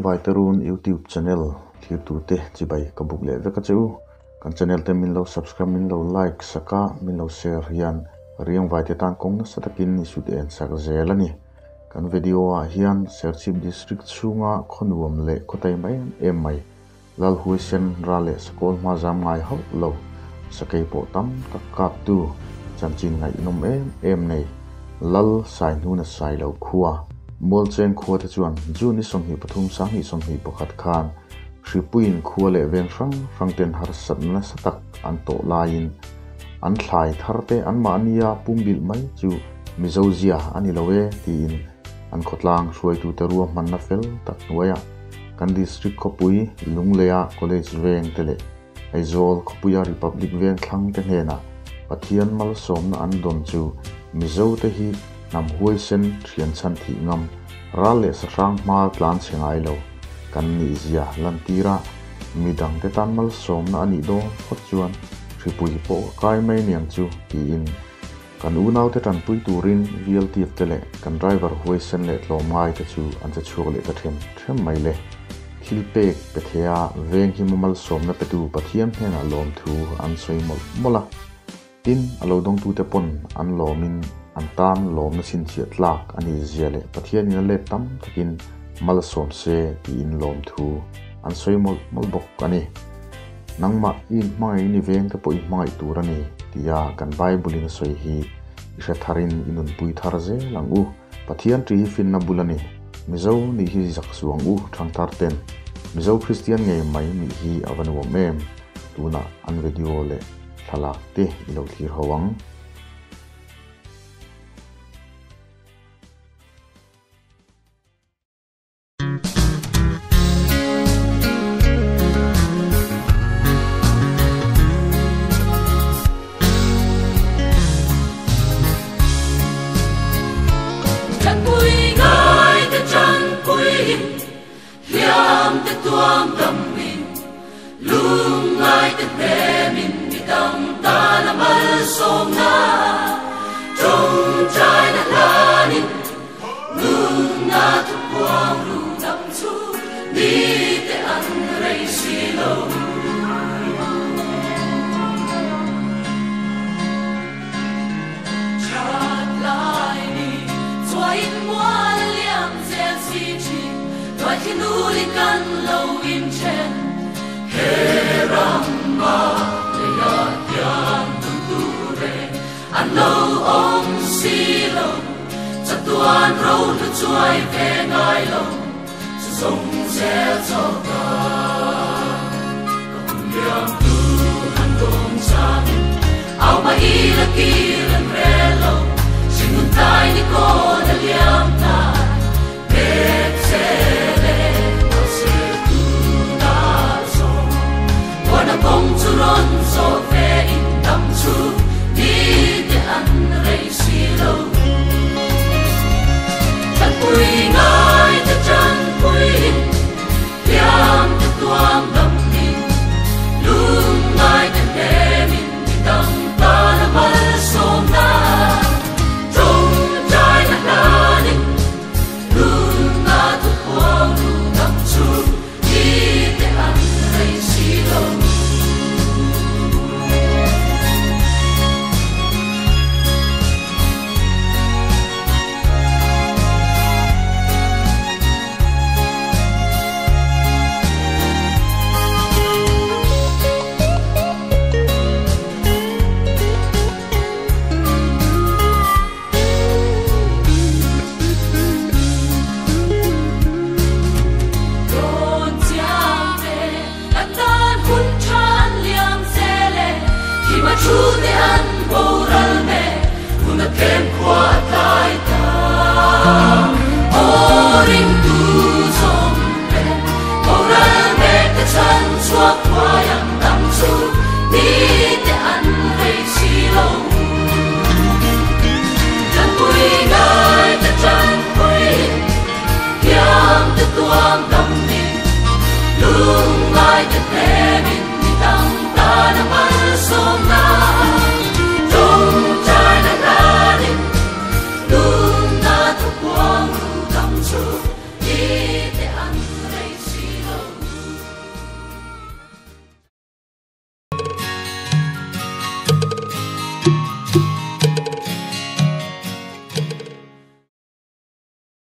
Riangvaiterun YouTube channel thirtute chibai ka buk leh vek a che u. Kan channel te min lo subscribe min lo like sak a, min lo share hian Riangvaite tan kawng nasa takin i sut en sak zel a ni. Kan video ah hian Serchhip District chhunga khawnuam leh khawtaima em em mai Lalhuaisen ral leh Sakawl hma zam ngai hauh lo, sakei pawh tam tak kaptu chanchin ngaihnawm em em nei Lal Saihnuna Sailo khua, Mualcheng khua te chuan June ni 23 2021 khan Hripuiin khua leh veng hrang hrang ten harsatna nasa tak an tawh laiin an thlai thar te anmahnia pumbilh mai chu Mizo zia a ni lo e tiin an khawtlang hruaitute ruahmanna fel tak hnuaiah kan District khawpui Lungleia College veng te leh Aizawl khawpuia Republic veng thlang te hnenah Pathian malsawmna an dawn chu Mizo te hi hnam huaisen thian chhan thih ngam ral leh sahrang hma tlan chhe ngai lo kan nih zia lantir a, midang te tan malsawmna a nih dawn phawt chuan hripui pawh ka kai mai niang chu tiin Kan unaute tanpui turin VLTF te leh kan driver huaisen leh tlawmngai te chu an che chhuak leh ta them them mai le. Thil pek pe thei a, veng hi malsawmna petu Pathian hnenah lawmthu an sawi mawlh mawlh a. Tin, a lo dawngtute pawn an lawmin an tan lawmna chhinchhiah tlak a nih zia leh Pathianin a let tam takin malsawm se tiin lawmthu an sawi mawlh mawlh bawk a ni. Nangmah i inhmangaih ni veng te pawh i hmangaih tur a ni tia kan Bible in a sawi hi i hre tharin i nunpui thar zel ang u. Pathian ṭi hi finna bul a ni. Mizo nih hi zak suh ang u Thangthar ten. Mizo Kristian ngei mai nih hi a va nuam em. Tunah an video leh thlalak te i lo thlir ho ang. Tuan ro lu chuai ve ngai lo, zong zel cho ta.